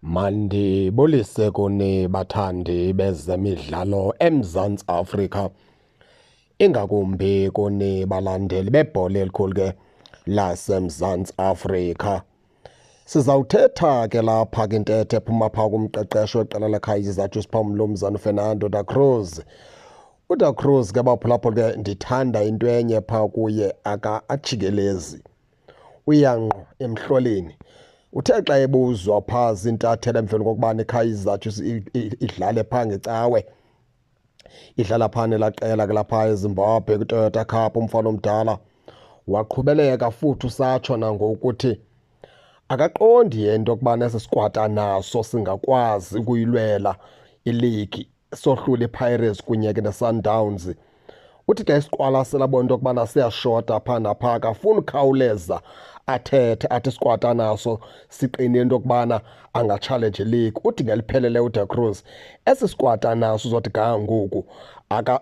Mandibulise kuni bathandi bezemidlalo eMzantsi Afrika, ingakumbi kuni balandeli bebhola elikhulu ke laseMzantsi Afrika. Sizawuthetha ke lapha kwintetho ephuma phaa kumqeqeshi weqela leKaizer Chiefs phaa umnumzana uFernando da Cruz. UDa Cruz ke baphulaphula ke ndithanda into enye phaa kuye aka ajikelezi. Uya ngqo emhloleni. Uthe xa ebuzwa phaa ziintatheli emveni kokubana iKaizer Chiefs idlale phaa ngeCawe, idlala phaa nelaa qela ke lapha eZimbabwe kwiToyota Cup, umfana omdala waqhubeleka futhi usatsho nangokuthi akaqondi yena into yokubana esi sikwata naso singakwazi ukuyilwela iligi sohlula iPirates kunye ke neSundowns. Uthi xa esiqwalasela bona into yokubana siyashota phaa naphaa, akafuni ukhawuleza athethe athi isikwata naso siqinile into yokubana angatshalenja iligi. Uthi ngeliphelele uDa Cruz esi sikwata naso uzothi ga ngoku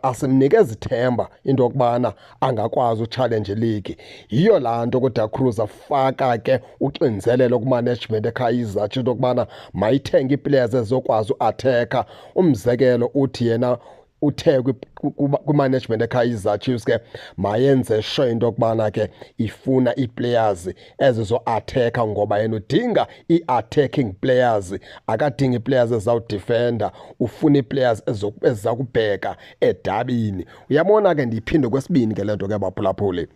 asimnikezi ithemba into yokubana angakwazi utshalenja iligi. Yiyo laa nto kuDa Cruz afaka ke uxinzelelo kumanagement eKaizer Chiefs into yokubana mayithenge ii-players ezizokwazi uathekha. Umzekelo uthi yena uthe kwi-management eKaizer Chiefs ke mayenze sure into yokubana ke ifuna ii-players ezizo-athekha ngoba yena udinga ii-attacking players, akadingi ii-players ezizawudifenda, ufuna ii-players eziza kubheka edabini. Uyabona ke ndiyiphinde kwesibini ke le nto ke baphulaphuli.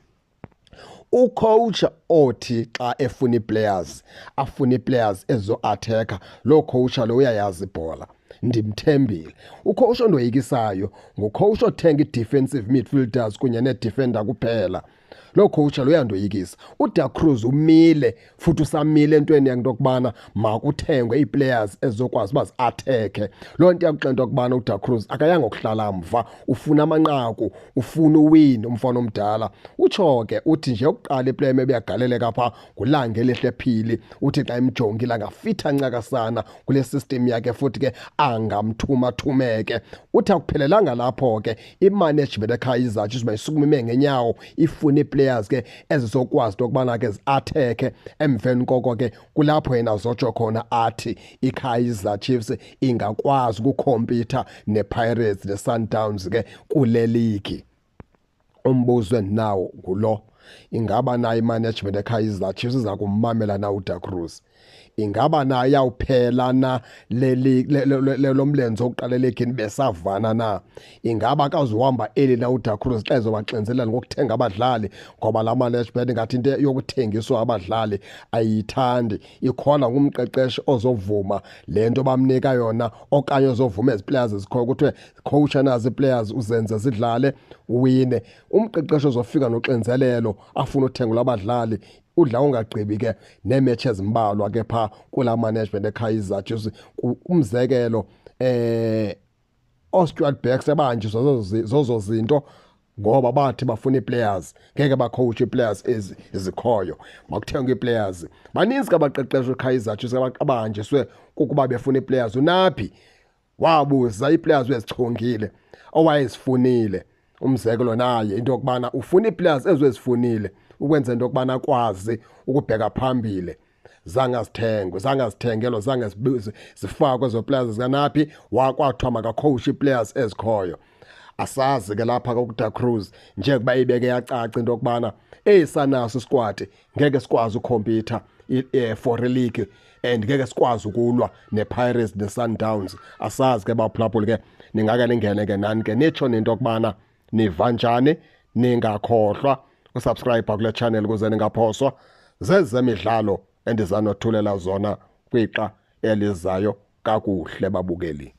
Ucoach othi xa efuna ii-players afune ii-players ezizo-athekha, loo coach lo uyayazi ibhola, ndimthembile. Ucoach ondoyikisayo ngucoach othenga ii-defensive midfielders kunye nee-defender kuphela. Loo coach lo uyandoyikisa. UDa Cruz umile futhi usamile entweni yakhe into yokubana makuthengwe ii-players ezizokwazi uba zi-athekhe. Loo nto iyakuxela into yokubana uDa Cruz akayanga kuhlala mva, ufuna amanqaku, ufuna uwin umfana omdala. Utsho ke uthi nje ukuqala iplayer maybe uyagaleleka phaa nguLangelihle Phili, uthi xa emjongile angafitha ncakasana kule system yakhe futhi ke angamthumathumeke. Uthi akuphelelanga lapho ke, imanagement eKaizer Chiefs mayisukume ime ngenyawo ifune ii-players ke ezizokwazi into yokubana ke zi-athekhe. Emveni koko ke kulapho yena azotsho khona athi iKaizer Chiefs ingakwazi ukukhompitha nePirates neSundowns ke kule ligi. Umbuzo endinawo ngulo, ingaba nayo imanagement eKaizer Chiefs iza kummamela na uDa Cruz? Ingaba nayo iyawuphela na lo mlenze wokuqala elegini besavana na? Ingaba akazuhamba eli na uDa Cruz xa ezobaxinzelela ngokuthenga abadlali? Ngoba laa management ingathi into yokuthengiswa abadlali ayiyithandi, ikhona ngumqeqeshi ozovuma le nto bamnika yona okanye ozovuma ezi players zikhoyo kuthiwe coach nazi players uzenze zidlale uwine. Umqeqeshi ozofika noxinzelelo afuna uthengelwa abadlali udla ungagqibi ke neemetshi ezimbalwa ke phaa kulaa management eKaizer Chiefs. Umzekelo ooStuart Baxter ebahanjiswa zozo zinto ngoba bathi bafuna ii-players, ngeke bacoach ii-players ezi zikhoyo, makuthengwe ii-players. Baninzi ke abaqeqeshi eKaizer Chiefs abahanjiswe kukuba befuna ii-players. UNabi wabuza ii-players ezichongile owayezifunile, umzekelo naye into yokubana ufuna ii-players ezo ezifunile ukwenza into yokubana akwazi ukubheka phambili. Zange azithengwe, zange azithengelwe, zange zifakwe ezo players zikaNabi, wakwathiwa makakhowushe ii-players ezikhoyo. Asazi ke lapha kuDa Cruz njengokuba ibeke yacaca into yokubana esanaso isikwati ngeke sikwazi ukhompyutha for league and ngeke sikwazi ukulwa nePirates neSundowns. Asazi ke baphulaphuli ke, ningake ningene ke nani ke nitsho nento yokubana niva njani. Ningakhohlwa usubscribe kule channel ukuze ningaphoswa zezemidlalo endizanothulela zona kwixa elizayo. Kakuhle babukeli.